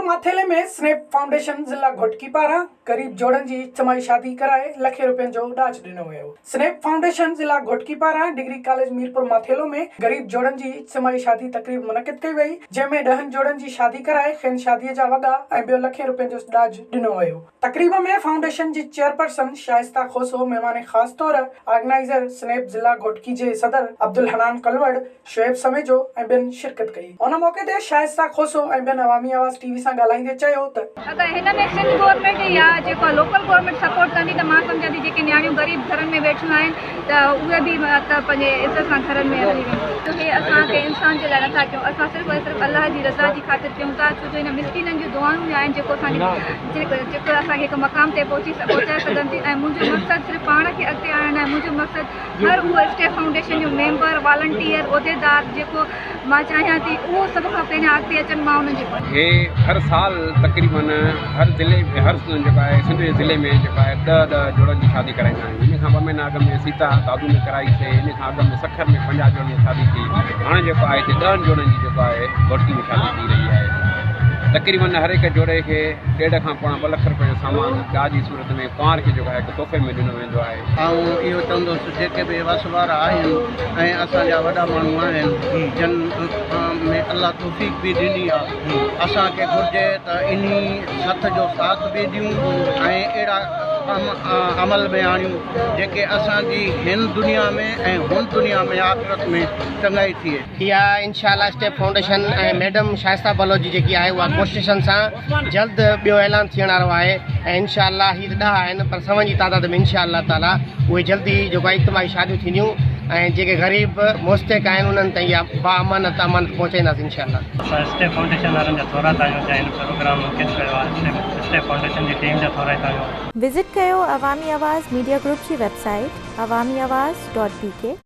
ماٿيلي ۾ snap foundation ضلع گهوٽڪي پاران غريب جوڙن جي اجتماعي شادي ڪرائي لکين روپين جو ڏاج ڏنو ويو. سنيپ فائونڊيشن ضلع گهوٽڪي پاران ڊگري ڪاليج ميرپور ماٿيلو ۾ غريب جوڙن جي اجتماعي شادي تقريب منعقد ڪئي وئي جنهن ۾ ڏهن جوڙن جي شادي ڪرائي کين شادي جا وڳا ۽ ٻيو لکين روپين جو ڏاج ڏنو ويو. تقريب ۾ فائونڊيشن جي چيئرپرسن شائسته کوسو مهمان خاص طور آرگنائيزر سنيپ ضلع گهوٽڪي جي صدر عبدالحنان ڪلوڙ، شعيب سميجو ۽ ٻين شرڪت ڪئي. ان موقعي تي شائسته کوسو ۽ ٻين عوامي آواز ٽي وي سان ڳالهائيندي چيو ته. اگر هن ۾ سنڌ گورنمينٽ يا جيڪو لوڪل گورنمينٽ سپورٽ ڪندي ته مان سمجهان ٿي جيڪي نياڻيون غريب گهرن ۾ ويٺيون آهن ته اهي به ته پنهنجي عزت سان گهرن ۾ هلي وينديون. ته هي اسان ڪنهن انسان جي لاء نٿا ڪيون اسان صرف ۽ صرف الله جي رضا جي خاطر ڪيون ٿا ڇو جو هن مسڪينن جون دعائون ئي آهن جيڪو اسان کي جيڪو اسان کي هڪ مقام تي پهچي پهچائي سگهن ٿيون ۽ منهنجو مقصد صرف پاڻ کي اڳتي آڻڻ ناهي منهنجو مقصد هر اهو اسٽيپ فائونڊيشن جو ميمبر، والنٽيئر، عهديدار جيڪو مان چاهيان ٿي اهو سڀ کان پهريان اڳتي اچن مان انهن جي پويان. هي هر سال تقريبن هر ضلعي ۾ هر جيڪو آهي سنڌ جي ضلعي ۾ جيڪو آهي ڏهه ڏهه جوڙن جي شادي ڪرائيندا آهيون ان کان ٻه مهينا اڳ ۾ سيتا دادو ۾ ڪرائي سي ان کان اڳ ۾ سکر ۾ 50 جوڙن جي شادي ٿي هاڻي جيڪو آهي هتي ڏهن جوڙن جي جيڪو آهي گهوٽڪي ۾ شادي ٿي رهي آهي تقريبن هر هڪ جوڙي کي ڏيڍ کان پوڻا ٻه لک روپين جو سامان ڏاج جي صورت ۾ ڪنوار کي جيڪو آهي هڪ تحفي ۾ ڏنو ويندو آهي. آئون اهو چوندس جيڪي به وس وارا آهن ۽ اسان جا وڏا ماڻهو آهن جن ۾ الله توفيق به ڏني آ اسان کي گهرجي ته انهي سٿ جو ساٿ به ڏيون ۽ اهڙا ڪم عمل ۾ آڻيون جيڪي اسان جي هن دنيا ۾ ۽ هن دنيا ۾ آخرت ۾ چڱائي ٿئي. اها انشاء الله step foundation ۽ madam Shaista Baloch جي جيڪي آهي اها ڪوششن سان جلد ٻيو اعلان ٿيڻ وارو آهي ۽ انشاء الله هي ته ڏهه آهن پر سون جي تعداد ۾ انشاء الله تعالي اهي جلد ئي جيڪو آهي اجتماعي شاديون ٿينديون ۽ جيڪي غريب مستحق آهن انهن تائين اها با امانت امانت پهچائينداسين انشاء الله. اسان اسٽيپ فائونڊيشن وارن جا ٿورائتا آهيون جنهن هن پروگرام منعقد ڪيو آهي اسٽيپ فائونڊيشن جي ٽيم جا ٿورائتا آهيون. وزٽ ڪيو عوامي آواز ميڊيا گروپ جي web site Awami Awaz dot B K.